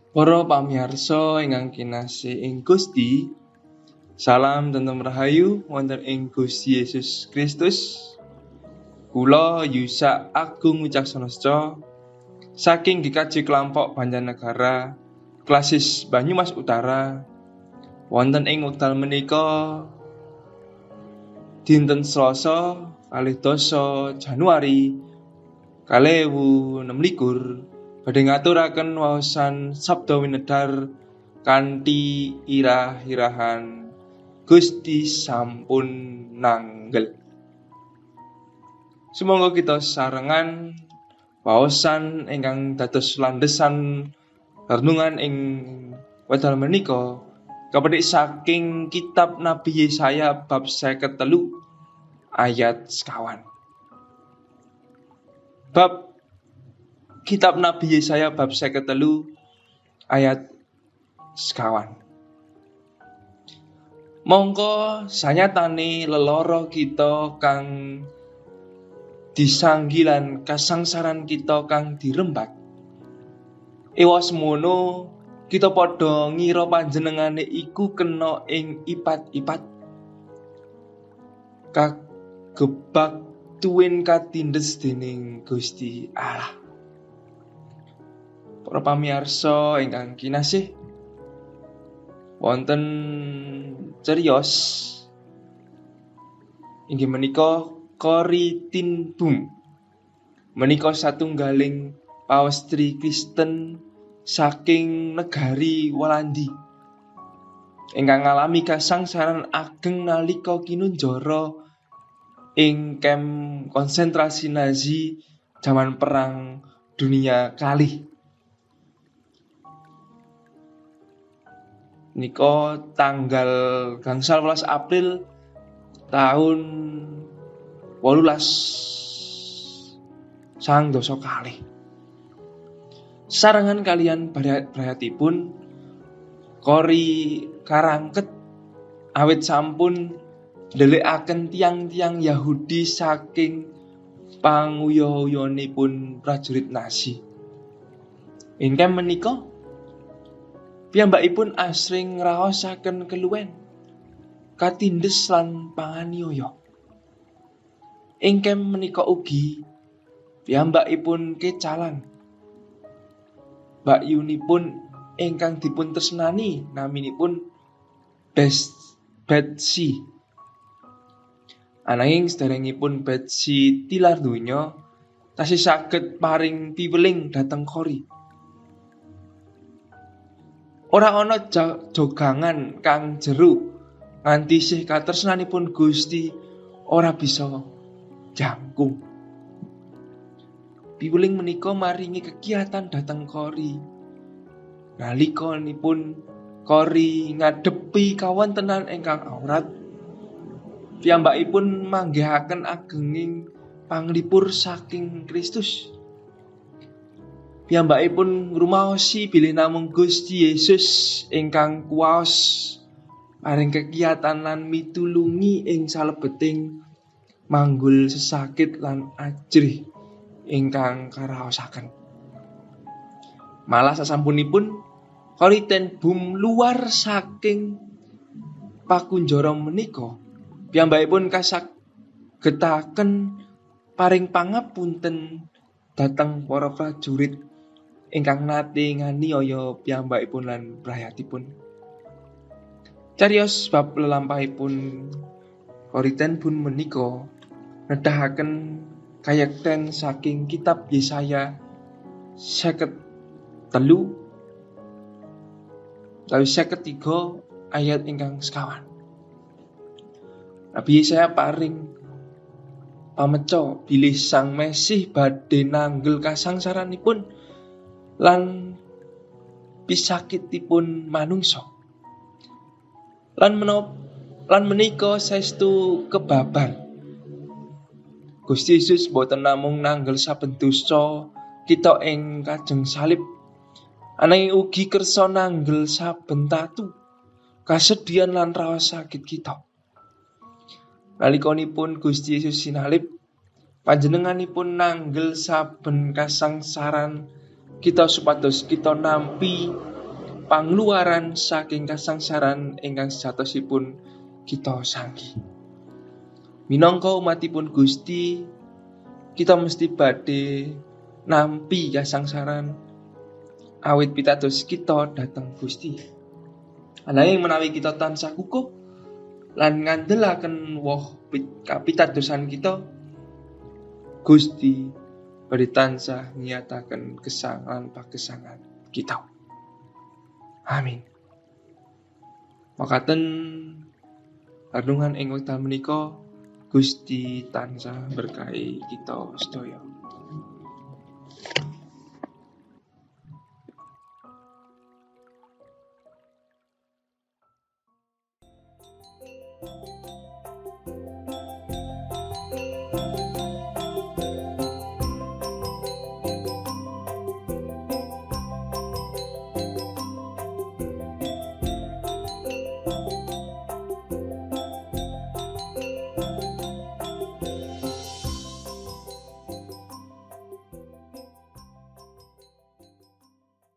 Para pamirsa ingkang kinasih ing Gusti, salam tentrem rahayu wonten ing Gusti Yesus Kristus. Kula Yusa Agung Wicaksono saking GKJ Klampok Banjarnegara, Klasis Banyumas Utara, wonten ing wekdal menika dinten Selasa 22 Januari 2026 badhe ngaturaken waosan Sabda Winedhar kanthi irah-irahan Gusti sampun nanggel. Sumangga kita sarengan waosan ingkang dados landesan renungan ing wekdal menika kapendhik saking kitab Nabi Yesaya bab 53 ayat 9. Bab Kitab Nabi Yesaya bab 53 ayat 9. Mongko sanyatane lelara kita kang disanggilan kasangsaran kita kang dirembat. Ewa semono kita padha ngira panjenengane iku kena ing ipat-ipat, kagebak tuwin katindes dening Gusti Allah. Para pamirsa ingkang kinasih, wonten cerios inggih menika Corrie ten Boom menika satunggaling pawestri Kristen saking negari Walandi ingkang ngalami kasangsaran ageng nalika kinunjara ing kem konsentrasi Nazi jaman Perang Dunia kalih. Niko tanggal 18 April tahun 1892. Sarengan kalian brayatipun Corrie karangket awit sampun ndelekaken tiang-tiang Yahudi saking panguya-uyonipun prajurit Nazi. Ingkang menika piyambakipun asring ngraosaken keluwen, katindes lan panganiaya. Ing kem menika ugi piyambakipun kecalan. Bakyunipun ingkang dipun tresnani naminipun Betsy. Ananging saderengipun Betsy tilar donya, tasih saged paring piweling dhateng Corrie. Ora ana jogangan kang jero nganti sih katresnanipun Gusti ora bisa jangkung. Piweling menika maringi kegiatan dhateng Corrie. Nalikanipun Corrie ngadepi kawontenan ingkang awrat, piyambakipun manggihaken agenging panglipur saking Kristus. Piyambakipun ngrumaosi bilih namung Gusti Yesus ingkang kuwaos paring kekiyatan lan mitulungi ing salebeting manggul sesakit lan ajrih ingkang karaosaken. Malah sasampunipun Corrie ten Boom luar saking pakunjara menika, piyambakipun kasagetaken paring pangapunten dhateng para prajurit ingkang nate nganiaya piyambakipun lan brayatipun. Cariyos bab lelampahipun Corrie ten Boom menika nedahaken kayekten saking kitab Yesaya 53 utawi 53 ayat ingkang 9. Nabi Yesaya paring pameco bilih Sang Mesih badhe nanggel kasangsaranipun lan pisakitipun manungsa. Lan menika saestu kebabar. Gusti Yesus boten namung nanggel saben dosa kita ing kajeng salib, ananging ugi kersa nanggel saben tatu, kasedihan lan raos sakit kita. Nalikanipun Gusti Yesus sinalib, Panjenenganipun nanggel saben kasangsaran kita supados kita nampi pangluaran saking kasangsaran ingkang sejatosipun kita sanggi. Minangka umatipun Gusti, kita mesti badhe nampi kasangsaran awit pitados kita dhateng Gusti. Ananging menawi kita tansah kukuh lan ngandelaken woh kapitadosan kita, Gusti badhe tansah ngiyataken gesang lan pagesangan kita. Amin. Makaten renungan ing wekdal menika, Gusti tansah berkahi kita sedaya.